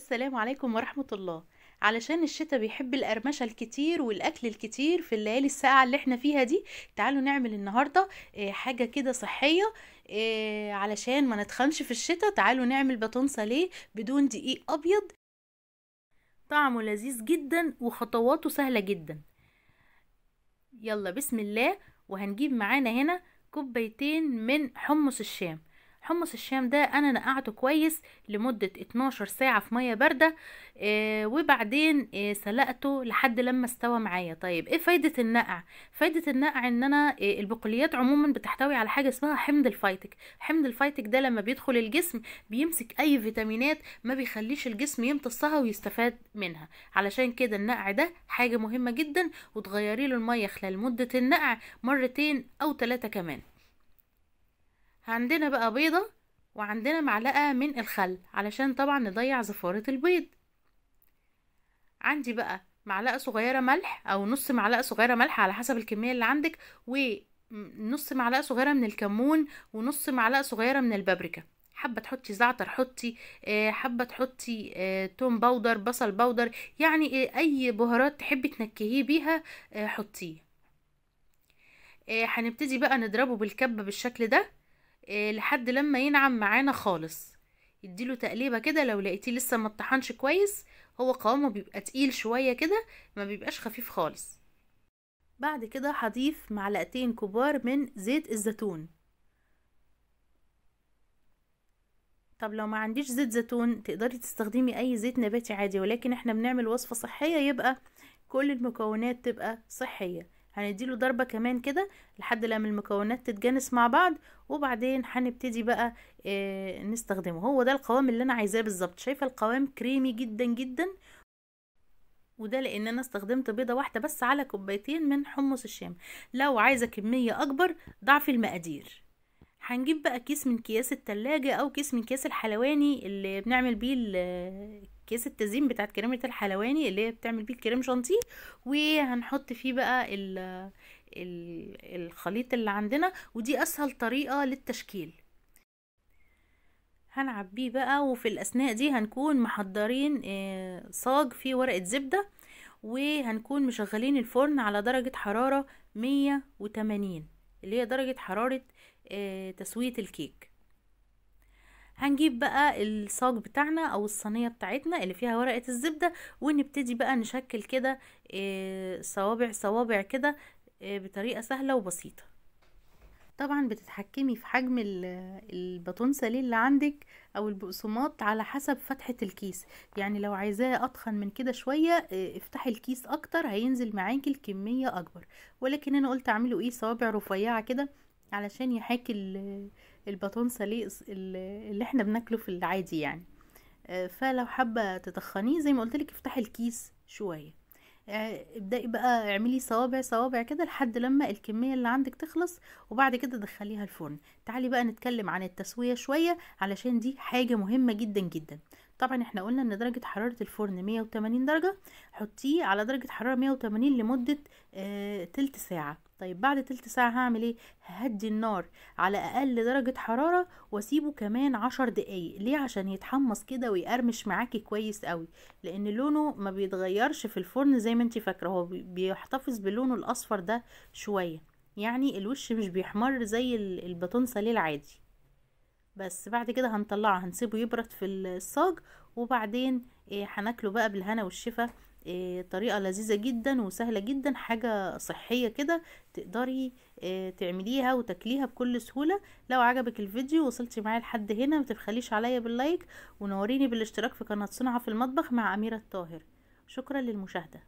السلام عليكم ورحمة الله. علشان الشتاء بيحب القرمشة الكتير والأكل الكتير في الليالي الساقعة اللي احنا فيها دي، تعالوا نعمل النهاردة حاجة كده صحية علشان ما نتخنش في الشتاء. تعالوا نعمل باتون ساليه بدون دقيق أبيض، طعمه لذيذ جدا وخطواته سهلة جدا. يلا بسم الله. وهنجيب معانا هنا كوبايتين من حمص الشام. حمص الشام ده انا نقعته كويس لمدة 12 ساعة في مية باردة، وبعدين سلقته لحد لما استوى معايا. طيب ايه فايدة النقع؟ فايدة النقع ان انا البقوليات عموما بتحتوي على حاجة اسمها حمض الفايتك. حمض الفايتك ده لما بيدخل الجسم بيمسك اي فيتامينات، ما بيخليش الجسم يمتصها ويستفاد منها. علشان كده النقع ده حاجة مهمة جدا، وتغيري له المية خلال مدة النقع مرتين او 3 كمان. عندنا بقى بيضة، وعندنا معلقة من الخل علشان طبعا نضيع زفارة البيض. عندي بقى معلقة صغيرة ملح او نص معلقة صغيرة ملح على حسب الكمية اللي عندك، ونص معلقة صغيرة من الكمون، ونص معلقة صغيرة من البابريكا. حابة تحطي زعتر حطي، حابة تحطي توم powder، بصل powder، يعني اي بهارات تحبي تنكهيه بيها حطيه. هنبتدي بقى نضربه بالكبة بالشكل ده لحد لما ينعم معانا خالص. يديله تقليبه كده، لو لقيتيه لسه ما اتطحنش كويس، هو قوامه بيبقى تقيل شوية كده، ما بيبقاش خفيف خالص. بعد كده هضيف معلقتين كبار من زيت الزيتون. طب لو ما عنديش زيت زيتون تقدري تستخدمي اي زيت نباتي عادي، ولكن احنا بنعمل وصفه صحية يبقى كل المكونات تبقى صحية. هنديله ضربة كمان كده لحد لما المكونات تتجانس مع بعض، وبعدين هنبتدي بقى نستخدمه. هو ده القوام اللي انا عايزاه بالظبط. شايفة القوام كريمي جدا جدا، وده لان انا استخدمت بيضة واحدة بس على كوبايتين من حمص الشام. لو عايزة كمية اكبر ضعفي المقادير. هنجيب بقى كيس من كياس التلاجة او كيس من كياس الحلواني اللي بنعمل بيه كيس التزيين بتاعت كريمة الحلواني اللي هي بتعمل بيه الكريم شانتيه، وهنحط فيه بقى ال ال الخليط اللي عندنا. ودي اسهل طريقة للتشكيل. هنعبيه بقى، وفي الاثناء دي هنكون محضرين صاج فيه ورقة زبدة، وهنكون مشغلين الفرن على درجة حرارة 180 اللي هي درجة حرارة تسوية الكيك. هنجيب بقى الصاج بتاعنا او الصينية بتاعتنا اللي فيها ورقة الزبدة، ونبتدي بقى نشكل كده صوابع صوابع كده بطريقة سهلة وبسيطة. طبعا بتتحكمي في حجم الباتون ساليه اللي عندك او البقسماط على حسب فتحة الكيس. يعني لو عايزاه اطخن من كده شوية افتحي الكيس اكتر، هينزل معاكي الكمية اكبر. ولكن انا قلت اعمله ايه، صوابع رفيعة كده علشان يحاكي الباتون ساليه اللي احنا بناكله في العادي يعني. فلو حابة تتخنيه زي ما قلتلك افتحي الكيس شوية. ابدأي بقى اعملي صوابع صوابع كده لحد لما الكمية اللي عندك تخلص، وبعد كده دخليها الفرن. تعالي بقى نتكلم عن التسوية شوية علشان دي حاجة مهمة جدا جدا. طبعا احنا قلنا ان درجة حرارة الفرن 180 درجة، حطيه على درجة حرارة 180 لمدة تلت ساعة. طيب بعد تلت ساعة هعمل ايه؟ ههدي النار على اقل درجة حرارة واسيبه كمان 10 دقايق. ليه؟ عشان يتحمص كده ويقرمش معاكي كويس قوي، لان لونه ما بيتغيرش في الفرن زي ما انت فاكرة، هو بيحتفظ بلونه الاصفر ده شوية، يعني الوش مش بيحمر زي الباتون ساليه العادي. بس بعد كده هنطلعه، هنسيبه يبرد في الصاج، وبعدين هناكله بقى بالهنا والشفا. طريقة لذيذة جدا وسهلة جدا، حاجة صحية كده تقدري تعمليها وتاكليها بكل سهولة. لو عجبك الفيديو وصلتي معايا لحد هنا ما تبخليش عليا بال like، ونوريني بالاشتراك في قناة صنعة في المطبخ مع أميرة الطاهر. شكرا للمشاهدة.